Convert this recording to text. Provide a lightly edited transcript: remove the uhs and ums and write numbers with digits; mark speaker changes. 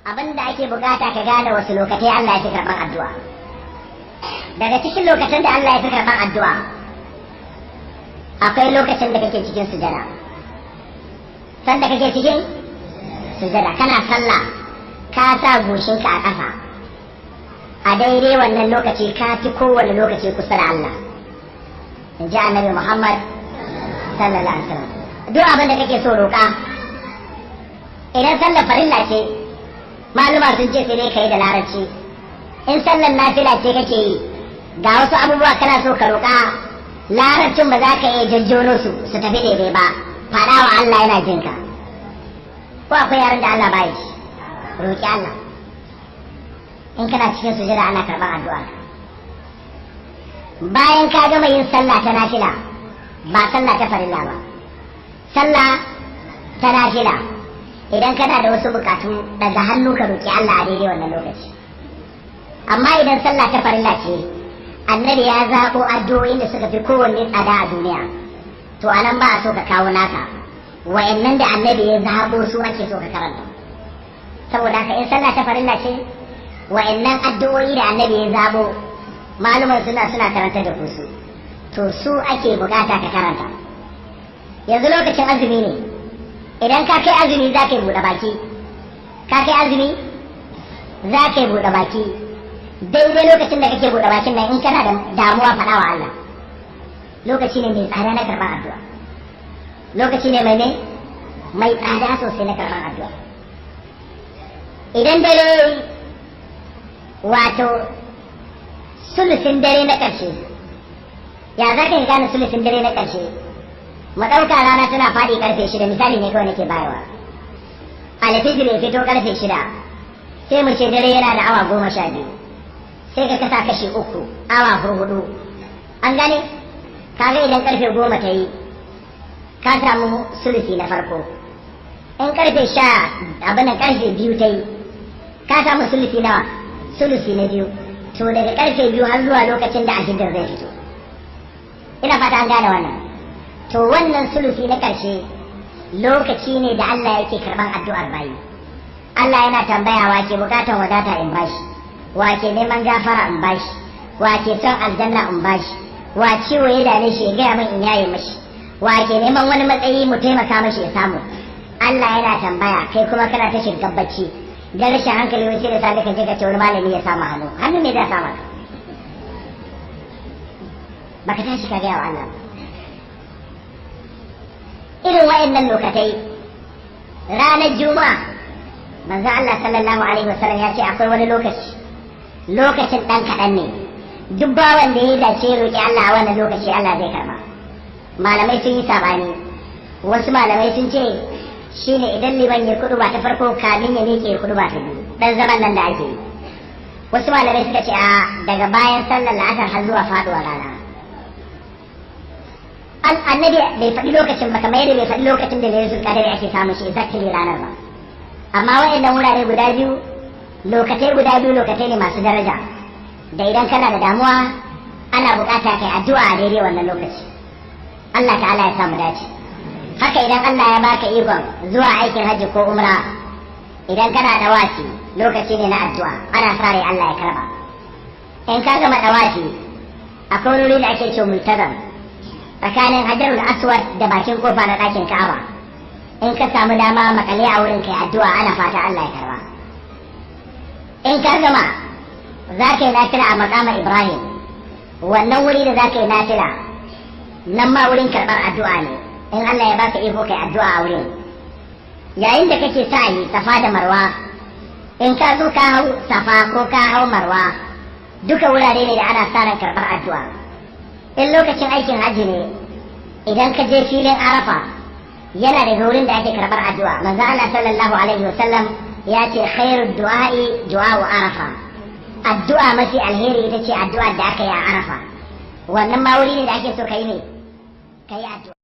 Speaker 1: Abin da ake bukata ka gane wasu lokatai Allah ya fi karɓar addu'a. Daga cikin lokacin da Allah ya fi karɓar addu'a akwai lokacin da kake cikin sujada. Sanda kake cikin sujada kana sallah, ka sa goshinka a ƙasa, a daidai wannan lokaci ka fi kowane lokaci kusa da Allah, in ji Annabi Muhammad sallallahu alaihi wasallam. Duk abin da kake so roƙa, idan sallar farilla ce, maluma sun ce sai dai ka yi da Larabci. In sallar nafila ce kake yi, ga wasu abubuwa kana so ka roƙa, Larabcin ba za ka iya jajjono su su tafi daidai ba, faɗa wa Allah, yana jin ka. Ko akwai yaren da Allah bai shi? Roƙi Allah. In kana cikin sujada ana karɓar addu'a. Bayan ka gama yin sallah ta nafila, ba sallah ta farilla ba, sallah ta nafila, idan kana da wasu bukatu, daga hannu ka roƙi Allah a daidai wannan lokaci. Amma idan sallah ta farilla ce, Annabi ya zaɓo addu'o'in da suka fi kowanne tsada a duniya. To anan ba a so ka kawo naka, wa'annan da Annabi ya zaɓo su ake so ka karanta. Saboda haka in sallah ta farilla ce, wa'annan addu'o'i da Annabi ya zaɓo, maluman suna karanta da ku su, to su ake bukata ka karanta. Yanzu lokacin azumi ne. Idan ka kai azumi za ka yi buɗe baki, ka kai azumi za ka yi buɗe baki, daidai lokacin da kake buɗe bakin nan, in kana da damuwa, faɗa wa Allah. Lokaci ne mai tsada na karɓar addu'a. Lokaci ne mai tsada sosai na karɓar addu'a. Idan dare, wato sulusin dare na ƙarshe, ya za ka gane sulusin dare na ƙarshe? Mu ɗauka rana tana faɗi karfe 6, misali ne kawai nake bayarwa. Alfijir ya fito karfe 6, sai mu ce dare yana da awa 12, sai ka kasa kashi uku, awa hudu. An gane? Kaga idan karfe 10 ta yi, ka samu sulusi na farko. In karfe sha abin nan, karfe 2 ta yi, ka samu sulusi nawa? Sulusi na biyu. To daga karfe 2 har zuwa lokacin da alfijir zai fito. Ina fata an gane wannan. To wannan sulusi na ƙarshe lokaci ne da Allah yake karɓan addu'ar bayi. Allah yana tambaya: wa ke bukatan wadata in bashi? Wa ke neman gafara in bashi? Wa ke son aljanna in bashi? Wa ciwo ya dame shi ya gaya min in yaye mashi? Wa ke neman wani matsayi mu taimaka mashi ya samu? Allah yana tambaya, kai kuma kana ta shirgar bacci dan rashin hankali. Wai sai da safe ka je ka ce wani malami ya samu hannu. Hannu ne zai sama ka? Baka tashi ka gaya wa Allah. Irin wa'annan lokatai, ranar Juma'a, Manzo Allah sallallahu alaihi wasallam ya ce akwai wani lokaci, lokacin dan kaɗan ne, duk bawan da ya dace roƙi Allah a wannan lokaci, Allah zai karba. Malamai sun yi sabani. Wasu malamai sun ce shine idan liman ya kudu ba ta farko, kamin ya miƙe kudu ba ta biyu, dan zaman nan da ake yi. Wasu malamai suka ce a daga bayan sallar la'asar har zuwa faduwar rana. Annabi bai faɗi lokacin ba, kamar yadda bai faɗi lokacin da Lailatul Qadr ake samun shi exactly ranar ba. Amma waɗannan wurare guda biyu, lokatai guda biyu, lokatai ne masu daraja da idan kana da damuwa ana bukata kai addu'a a daidai wannan lokaci. Allah ta'ala ya samu dace. Haka idan Allah ya baka ikon zuwa aikin hajji ko umra, idan kana dawafi, lokaci ne na addu'a, ana sa rai Allah ya karba. In ka gama dawafi, akwai wuri da ake cewa Multazam, tsakanin Hajarul Aswad da bakin kofa na ɗakin Ka'aba. In ka samu dama, makale a wurin kai addu'a, ana fata Allah ya karba. In ka gama, za ka yi nafila a Makama Ibrahim. Wannan wuri da za ka yi nafila nan ma wurin karɓar addu'a ne, in Allah ya baka iko kai addu'a a wurin. Yayin da kake sa yi Safa da Marwa, in ka zo ka hau Safa ko ka hau Marwa, duka wurare ne da ana sa ran karɓar addu'a. In lokacin aikin hajji ne, idan ka je filin Arafa, yana daga wurin da ake karɓar addu'a. Manzo Allah sallallahu alaihi wasallam ya ce: "Khairu du'a'i du'a'u Arafa." Addu'a mafi alheri ita ce addu'a da aka yi a Arafa. Wannan ma wuri ne da ake so ka yi ne ka yi addu'a.